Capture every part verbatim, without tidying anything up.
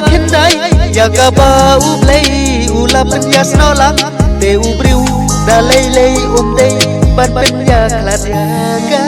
Khyndai ïa kaba U Blei u la pynïasnoh lang, te u briew da lei lei um dei ban pynïakhlad ïa ka.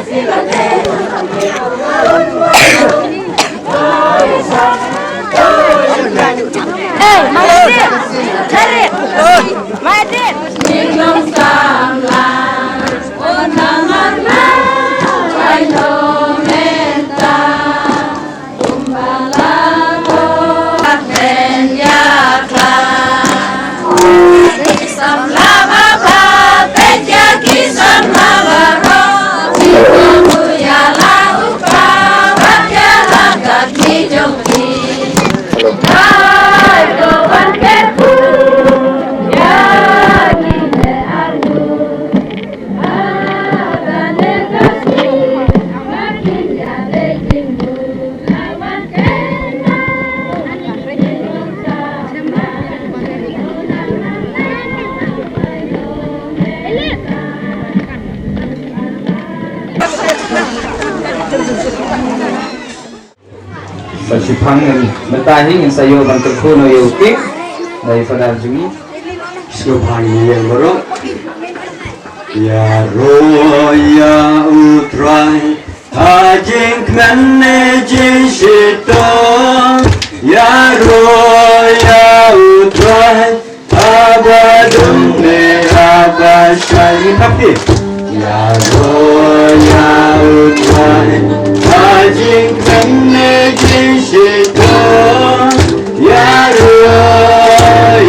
Hey, my dear. Hey, my dear. Sa shipang ngan mynta hi ngin sa ïoh ban kyrkhu noh ïa u cake na i Father jong ngi. Sngewbha ngin ïeng baroh. Ïaroh ïa U Trai ha jingkmen ne jingshitom. Ïaroh ïa U Trai haba dum ne haba shai. Ngin thap kti. Ïaroh ïa U Trai ha jingkmen ne jingshitom. Ïaroh,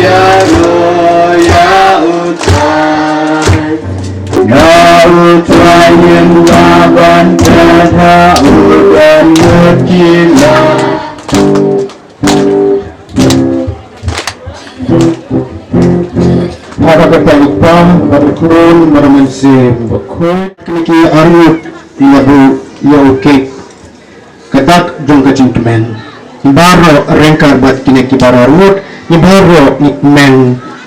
ïaroh ïa U Trai. Ïa U Trai ngin lah ban phet ha u don mut ki la. Ha ka kyrteng U Kpa bad U Khun bad U Mynsiem Bakhuid. Kine ki arngut ngi la buh ïa u cake, ka dak jong ka jingkmen. Baroh ryngkat bad kine ki baroh arngut ngi baroh ngi kmen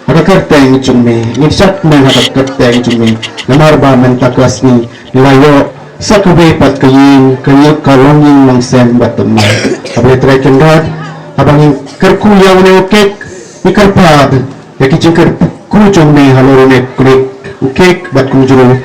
ha ka kyrteng jong me, ngi shah kmen ha ka kyrteng jong me. Namar ba mynta ka sngi ngi la ïoh sa kawei pat ka ïing, ka ïing ka longïing longsem bad thymmai. Haba U Trai u kyrkhu, haba ngi kyrkhu ïa une u cake, ngi kyrpad ïa ki jingkyrkhu jong me halor une u cake, u cake bad kumjuh ruh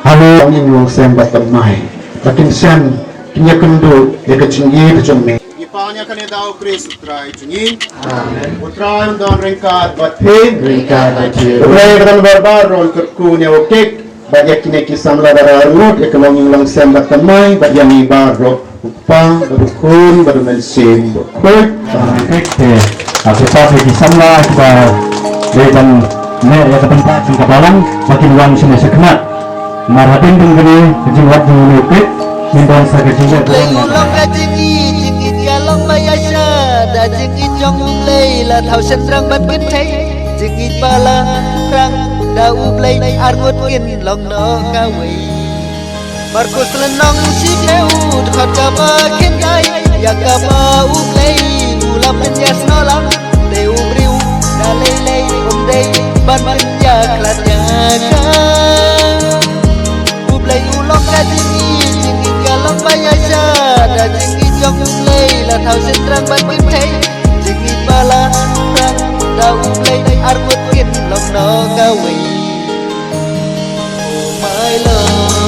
halor longïing longsem bad thymmai, ba kin shem, kin ïakynduh ïa ka jingïeit jong me. Ngi pan ïa kane da U Khrist U Trai jong ngi. Amen. U Trai un don ryngkat bad phi. Ryngkat bad phi. U Blei uba don bar bar un kyrkhu ïa une u cake bad ïa kine ki samla baroh arngut, ïa ka longïing longsem bad thymmai, bad ïa ngi baroh, U Kpa bad U Khun bad U Mynsiem Bakhuid. Amen. Te, ah, khublei ïa ki samla kiba dei ban leh ïa ka bynta jong ka balang ba kin wan shane shakhmat. Namar hadien jong kane ka jingwad jong une u cake ngin don sa ka jingïaroh. Blei u long ka jingïeit, jingïeit ka long ba ïaishah da jingïeit jong U Blei, la thaw shynrang ban kynthei. Jingïeit ba la rang da U Blei, arngut kin long noh kawei. Markus lynnong shiphew, dkhot kaba khyndai. Ïa kaba U Blei u la pynïasnoh lang, te u briew da lei lei um dei ban pynïakhlad ïa ka. U Blei u long ka jingïeit, jingïeit ka long ba ïaishah da jingïeit jong U Blei, la thaw shynrang ban kynthei. Jingïeit ba la rang da U Blei, arngut kin long noh kawei. Oh my Lord.